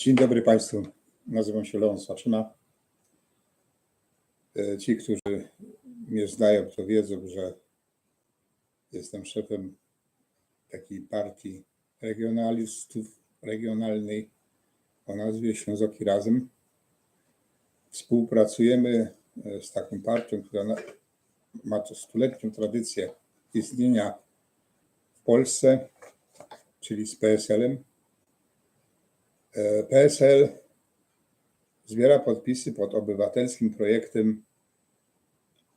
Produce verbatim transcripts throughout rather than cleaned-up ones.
Dzień dobry Państwu. Nazywam się Leon Swaczyna. E, ci, którzy mnie znają, to wiedzą, że jestem szefem takiej partii regionalistów regionalnej o nazwie Ślązoki Razem. Współpracujemy, e, z taką partią, która na-, ma to stuletnią tradycję istnienia w Polsce, czyli z P S L-em. E, P S L zbiera podpisy pod obywatelskim projektem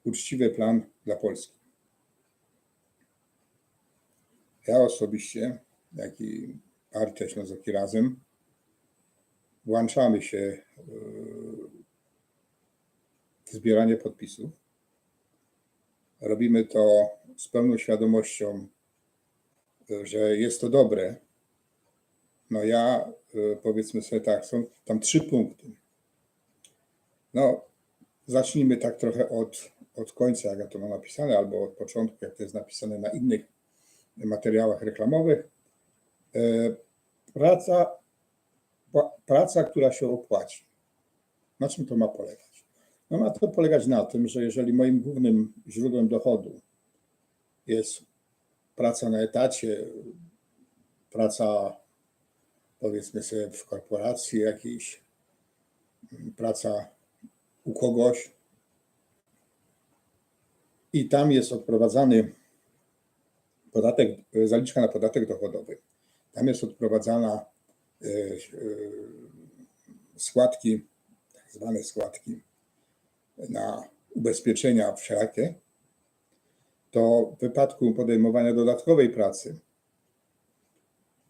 Uczciwy plan dla Polski. Ja osobiście, jak i Partia Ślązoki Razem, włączamy się, e, w zbieranie podpisów. Robimy to z pełną świadomością, e, że jest to dobre. No ja, e, powiedzmy sobie tak, są tam trzy punkty. No, zacznijmy tak trochę od, od końca, jak ja to mam napisane, albo od początku, jak to jest napisane na innych materiałach reklamowych. E, praca, pra-, praca, która się opłaci. Na czym to ma polegać? No, ma to polegać na tym, że jeżeli moim głównym źródłem dochodu jest praca na etacie, praca, powiedzmy sobie, w korporacji jakiejś, praca u kogoś i tam jest odprowadzany podatek, zaliczka na podatek dochodowy, tam jest odprowadzana, e, e, składki, tak zwane składki na ubezpieczenia wszelakie, to w wypadku podejmowania dodatkowej pracy,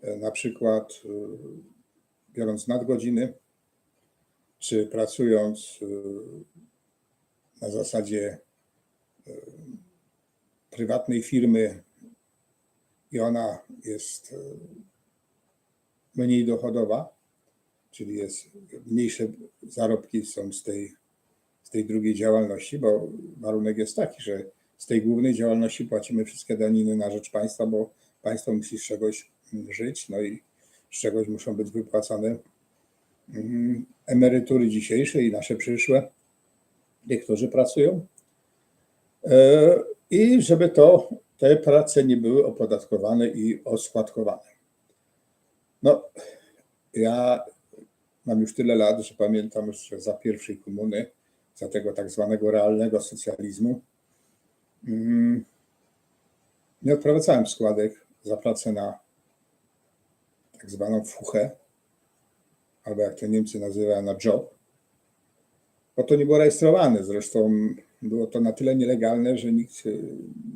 e, na przykład, e, biorąc nadgodziny, czy pracując, e, na zasadzie, e, prywatnej firmy i ona jest, e, mniej dochodowa, czyli jest, mniejsze zarobki są z tej, z tej drugiej działalności, bo warunek jest taki, że z tej głównej działalności płacimy wszystkie daniny na rzecz państwa, bo państwo musi z czegoś, mm, żyć, no i z czegoś muszą być wypłacane, mm, emerytury dzisiejsze i nasze przyszłe, tych, którzy pracują. E, i żeby to, te prace nie były opodatkowane i oskładkowane. No, ja mam już tyle lat, że pamiętam, że za pierwszej komuny, za tego tak zwanego realnego socjalizmu, mm, nie odprowadzałem składek za pracę na tak zwaną fuchę, albo jak to Niemcy nazywają, na job, bo to nie było rejestrowane. Zresztą było to na tyle nielegalne, że nikt, y,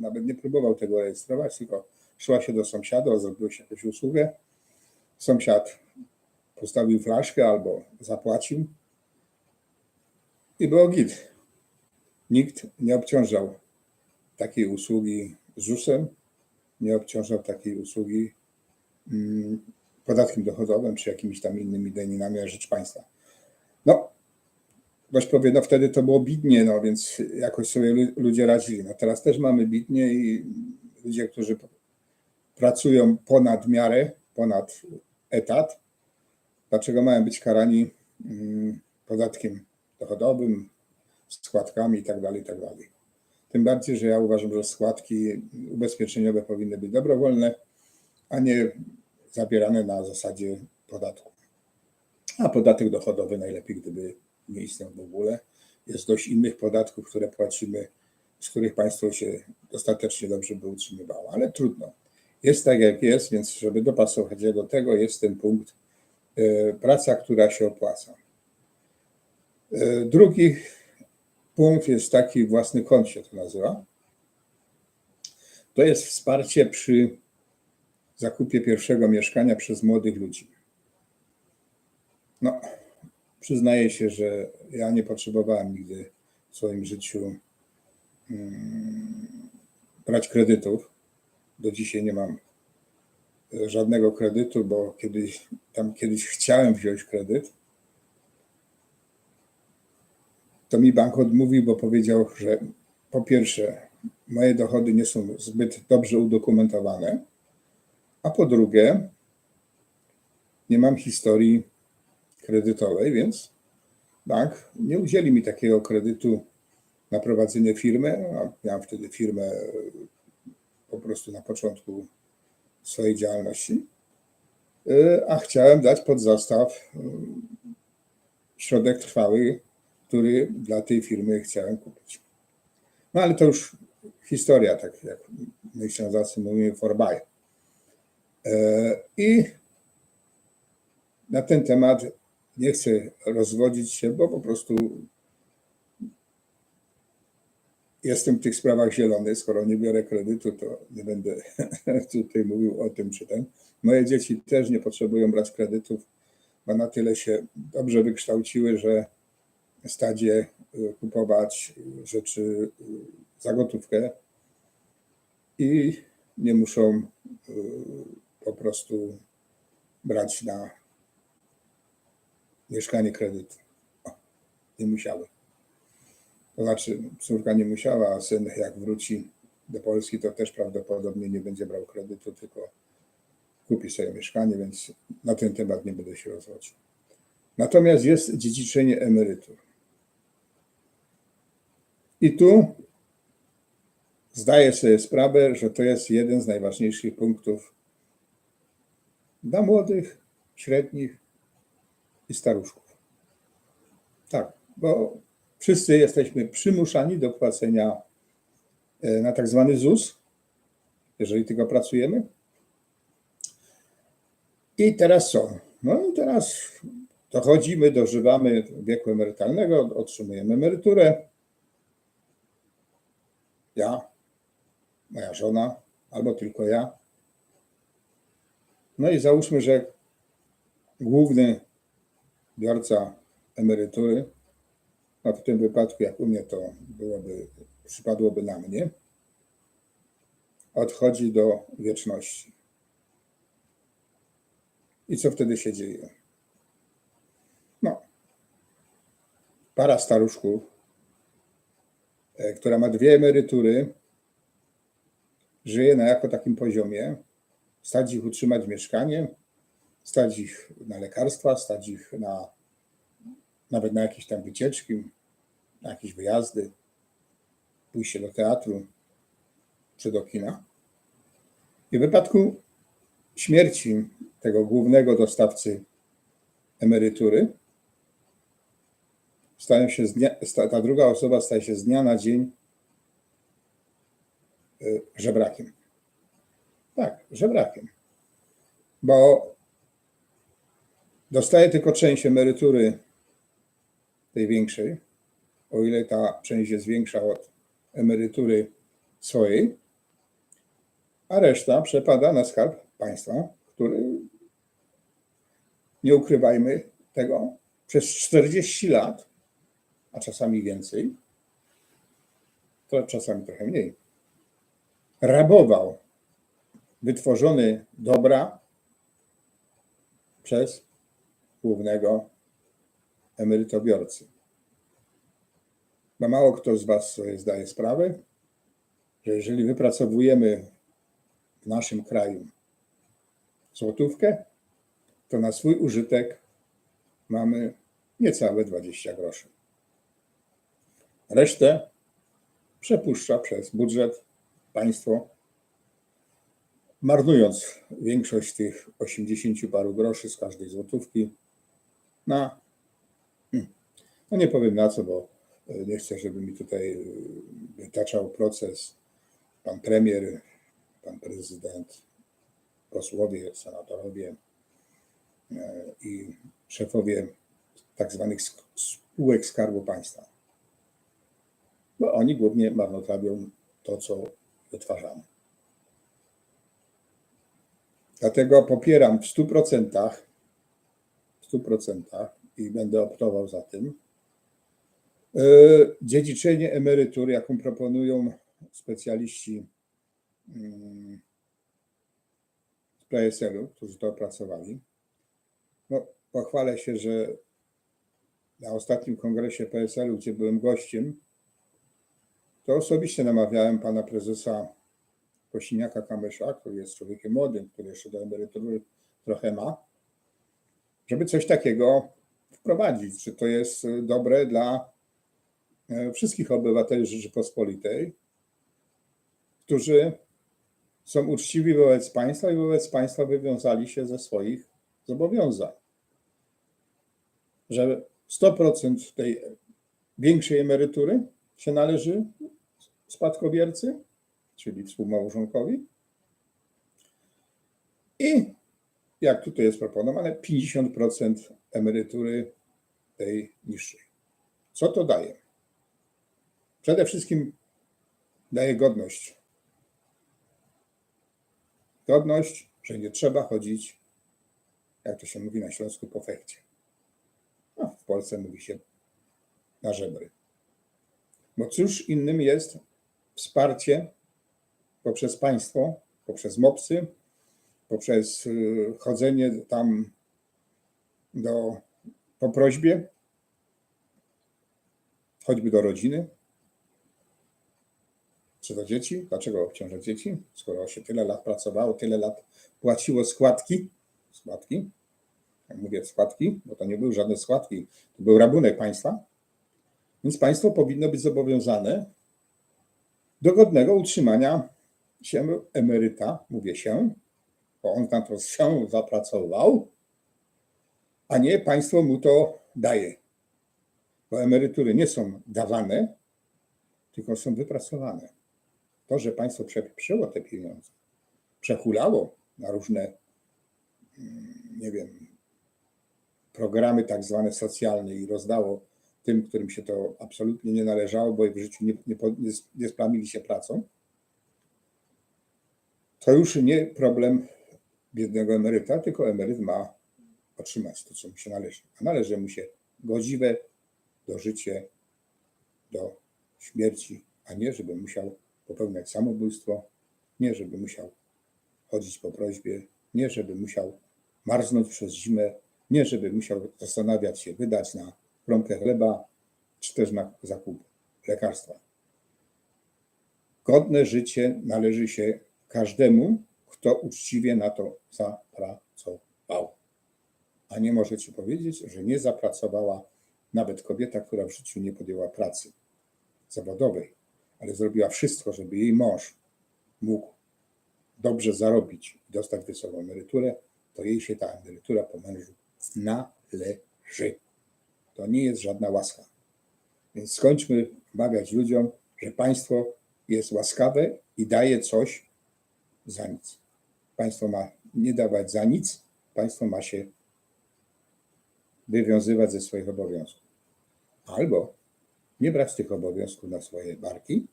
nawet nie próbował tego rejestrować, tylko szło się do sąsiada, zrobiło się jakąś usługę. Sąsiad postawił flaszkę albo zapłacił i było git. Nikt nie obciążał takiej usługi ZUS-em, nie obciążał takiej usługi, mm, podatkiem dochodowym czy jakimiś tam innymi daninami na rzecz państwa. No, ktoś powie, no wtedy to było biednie, no więc jakoś sobie lu-, ludzie radzili. No teraz też mamy biednie i ludzie, którzy p-, pracują ponad miarę, ponad etat, dlaczego mają być karani, mm, podatkiem dochodowym, składkami i tak dalej, i tak dalej. Tym bardziej, że ja uważam, że składki ubezpieczeniowe powinny być dobrowolne, a nie zabierane na zasadzie podatku. A podatek dochodowy najlepiej, gdyby nie istniał w ogóle. Jest dość innych podatków, które płacimy, z których państwo się dostatecznie dobrze by utrzymywało, ale trudno. Jest tak, jak jest, więc żeby dopasować się do tego, jest ten punkt, e, praca, która się opłaca. E, drugi punkt jest taki, własny kąt się to nazywa. To jest wsparcie przy zakupie pierwszego mieszkania przez młodych ludzi. No, przyznaję się, że ja nie potrzebowałem nigdy w swoim życiu, mm, brać kredytów. Do dzisiaj nie mam, e, żadnego kredytu, bo kiedyś, tam kiedyś chciałem wziąć kredyt, to mi bank odmówił, bo powiedział, że po pierwsze, moje dochody nie są zbyt dobrze udokumentowane, a po drugie, nie mam historii kredytowej, więc bank nie udzieli mi takiego kredytu na prowadzenie firmy. A miałem wtedy firmę, e, po prostu na początku swojej działalności, e, a chciałem dać pod zastaw, e, środek trwały, który dla tej firmy chciałem kupić. No ale to już historia, tak jak my Ślązacy mówimy, for buy. E, I na ten temat nie chcę rozwodzić się, bo po prostu jestem w tych sprawach zielony. Skoro nie biorę kredytu, to nie będę tutaj mówił o tym, czy ten. Moje dzieci też nie potrzebują brać kredytów, bo na tyle się dobrze wykształciły, że stać je, y, kupować, y, rzeczy, y, za gotówkę i nie muszą, y, po prostu brać na mieszkanie kredytu. O, nie musiały. To znaczy, córka nie musiała, a syn, jak wróci do Polski, to też prawdopodobnie nie będzie brał kredytu, tylko kupi sobie mieszkanie, więc na ten temat nie będę się rozwodził. Natomiast jest dziedziczenie emerytur. I tu zdaję sobie sprawę, że to jest jeden z najważniejszych punktów dla młodych, średnich i staruszków. Tak, bo wszyscy jesteśmy przymuszani do płacenia, e, na tak zwany ZUS, jeżeli tylko pracujemy. I teraz co? No i teraz dochodzimy, dożywamy wieku emerytalnego, otrzymujemy emeryturę. Ja, moja żona, albo tylko ja. No i załóżmy, że główny biorca emerytury, no w tym wypadku, jak u mnie, to byłoby, przypadłoby na mnie, odchodzi do wieczności. I co wtedy się dzieje? No, para staruszków, e, która ma dwie emerytury, żyje na jako takim poziomie, stać ich utrzymać mieszkanie, stać ich na lekarstwa, stać ich na, nawet na jakieś tam wycieczki, na jakieś wyjazdy, pójście do teatru czy do kina. I w wypadku śmierci tego głównego dostawcy emerytury stają się z dnia, sta-, ta druga osoba staje się z dnia na dzień, y, żebrakiem. Tak, żebrakiem. Bo dostaje tylko część emerytury, tej większej, o ile ta część jest większa od emerytury swojej, a reszta przepada na skarb państwa, który, nie ukrywajmy tego, przez czterdzieści lat, a czasami więcej, to czasami trochę mniej, rabował wytworzone dobra przez głównego emerytobiorcę. Bo mało kto z was sobie zdaje sprawę, że jeżeli wypracowujemy w naszym kraju złotówkę, to na swój użytek mamy niecałe dwadzieścia groszy. Resztę przepuszcza przez budżet państwo, marnując większość tych osiemdziesięciu paru groszy z każdej złotówki na, hmm, no nie powiem na co, bo, e, nie chcę, żeby mi tutaj, e, wytaczał proces pan premier, pan prezydent, posłowie, senatorowie, e, i szefowie tak zwanych sk-, spółek Skarbu Państwa. Bo oni głównie marnotrawią to, co wytwarzamy. Dlatego popieram w stu procentach, w stu procentach i będę optował za tym, e, dziedziczenie emerytur, jaką proponują specjaliści, mm, z P S L-u, którzy to opracowali. No, pochwalę się, że na ostatnim kongresie P S L-u, gdzie byłem gościem, to osobiście namawiałem pana prezesa Kosiniaka-Kamysza, który jest człowiekiem młodym, który jeszcze do emerytury trochę ma, żeby coś takiego wprowadzić, że to jest, e, dobre dla, e, wszystkich obywateli Rzeczypospolitej, którzy są uczciwi wobec państwa i wobec państwa wywiązali się ze swoich zobowiązań. Że sto procent tej większej emerytury się należy spadkobiercy, czyli współmałżonkowi. I jak tutaj jest proponowane, pięćdziesiąt procent emerytury tej niższej. Co to daje? Przede wszystkim daje godność. Godność, że nie trzeba chodzić, jak to się mówi na Śląsku, po fechcie. No, w Polsce mówi się na żebry. Bo cóż innym jest wsparcie poprzez państwo, poprzez mopsy, poprzez, y, chodzenie tam do, po prośbie, choćby do rodziny, czy do dzieci. Dlaczego obciążać dzieci, skoro się tyle lat pracowało, tyle lat płaciło składki, składki, jak mówię składki, bo to nie były żadne składki, to był rabunek państwa, więc państwo powinno być zobowiązane do godnego utrzymania się emeryta, mówię się, bo on na to się zapracował, a nie państwo mu to daje. Bo emerytury nie są dawane, tylko są wypracowane. To, że państwo przepieprzyło te pieniądze, przehulało na różne, mm, nie wiem, programy tak zwane socjalne i rozdało tym, którym się to absolutnie nie należało, bo w życiu nie, nie, po- nie, nie splamili się pracą, to już nie problem biednego emeryta, tylko emeryt ma otrzymać to, co mu się należy. A należy mu się godziwe dożycie do śmierci, a nie żeby musiał popełniać samobójstwo, nie żeby musiał chodzić po prośbie, nie żeby musiał marznąć przez zimę, nie żeby musiał zastanawiać się, wydać na kromkę chleba, czy też na zakup lekarstwa. Godne życie należy się każdemu, kto uczciwie na to zapracował. A nie możecie powiedzieć, że nie zapracowała nawet kobieta, która w życiu nie podjęła pracy zawodowej, ale zrobiła wszystko, żeby jej mąż mógł dobrze zarobić i dostać wysoką emeryturę, to jej się ta emerytura po mężu należy. To nie jest żadna łaska. Więc skończmy wmawiać ludziom, że państwo jest łaskawe i daje coś za nic. Państwo ma nie dawać za nic, państwo ma się wywiązywać ze swoich obowiązków. Albo nie brać tych obowiązków na swoje barki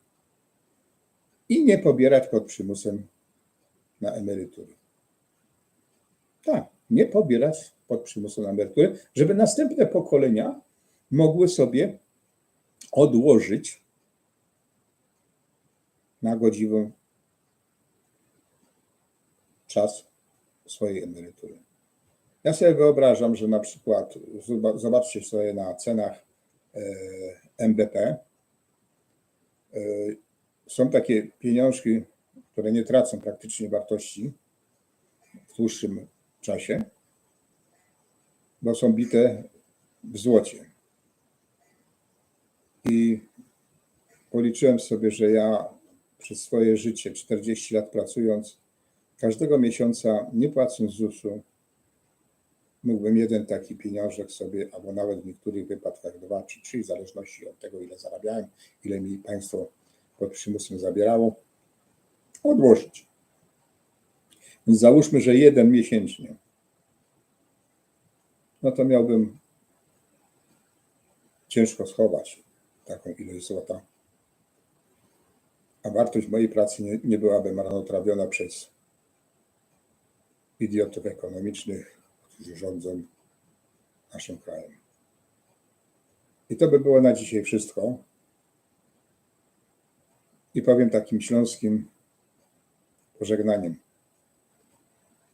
i nie pobierać pod przymusem na emeryturę. Tak, nie pobierać pod przymusem na emeryturę, żeby następne pokolenia mogły sobie odłożyć na godziwy czas swojej emerytury. Ja sobie wyobrażam, że na przykład, zoba- zobaczcie sobie na cenach, e, M B P. E, są takie pieniążki, które nie tracą praktycznie wartości w dłuższym czasie, bo są bite w złocie. I policzyłem sobie, że ja przez swoje życie, czterdzieści lat pracując, każdego miesiąca, nie płacąc zusu, mógłbym jeden taki pieniążek sobie, albo nawet w niektórych wypadkach dwa czy trzy, w zależności od tego, ile zarabiałem, ile mi państwo pod przymusem zabierało, odłożyć. Więc załóżmy, że jeden miesięcznie, no to miałbym ciężko schować taką ilość złota. A wartość mojej pracy nie, nie byłaby marnotrawiona przez idiotów ekonomicznych, którzy rządzą naszym krajem. I to by było na dzisiaj wszystko. I powiem takim śląskim pożegnaniem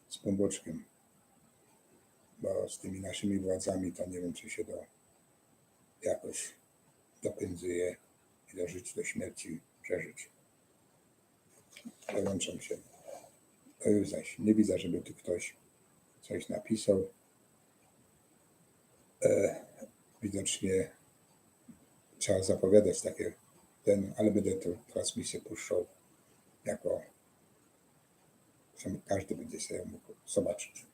z Pąboczkiem, bo z tymi naszymi władzami to nie wiem, czy się do, jakoś dopędzuje i do żyć, do śmierci przeżyć. Wyłączam się. To już zaś nie widzę, żeby tu ktoś coś napisał. e, widocznie trzeba zapowiadać takie ten, ale będę tę transmisję puszczał jako, że każdy będzie sobie mógł zobaczyć.